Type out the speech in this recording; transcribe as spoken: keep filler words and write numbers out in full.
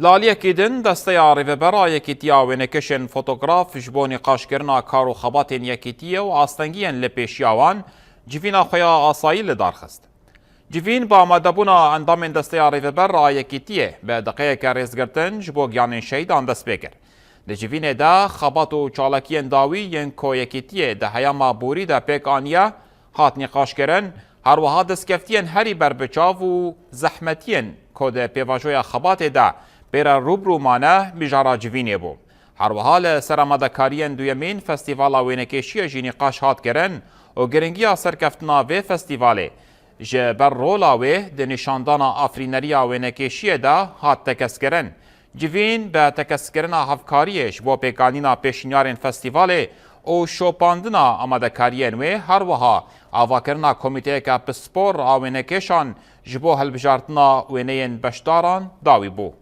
Li aliyekî din, Desteya Rêveber a Yekîtiya Wênekêşên Fotograf ji bo nîqaşkirina kar û xebatên Yekîtiyê û astengiyên li pêşiya wan civîna xwe ya asayî li dar xist. Civîn bi amadebûna endamên Desteya Rêveber a Yekîtiyê bi deqeyeke rêzgirtin ji bo giyanên şehîdan dest pê kir. Di civînê de xebat û çalakiyên dawî yên ku Yekîtiyê di heyama borî de pêk aniye, hat nîqaşkirin, her wiha destkeftiyên herî berbiçav û zehmetiyên ku di pêvajoya xebatê de pê re rû bi rû mane, mijara civînê bû. Her wiha li ser amadekariyên duyemîn Festîvala Wênekêşiyê jî nîqaş hat kirin û giringiya serkeftina vê festîvalê ji ber rola wê di nîşandana afirîneriya wênekêşiyê de hat tekez kirin. Civîn bi tekez kirina hevkariyê ji bo pêkanîna pêşniyarên festîvalê û şopandina amadekariyên wê, her wiha avakirina komîteyeke pispor a wênekêşan ji bo hilbijartina wêneyên beşdaran dawî bû.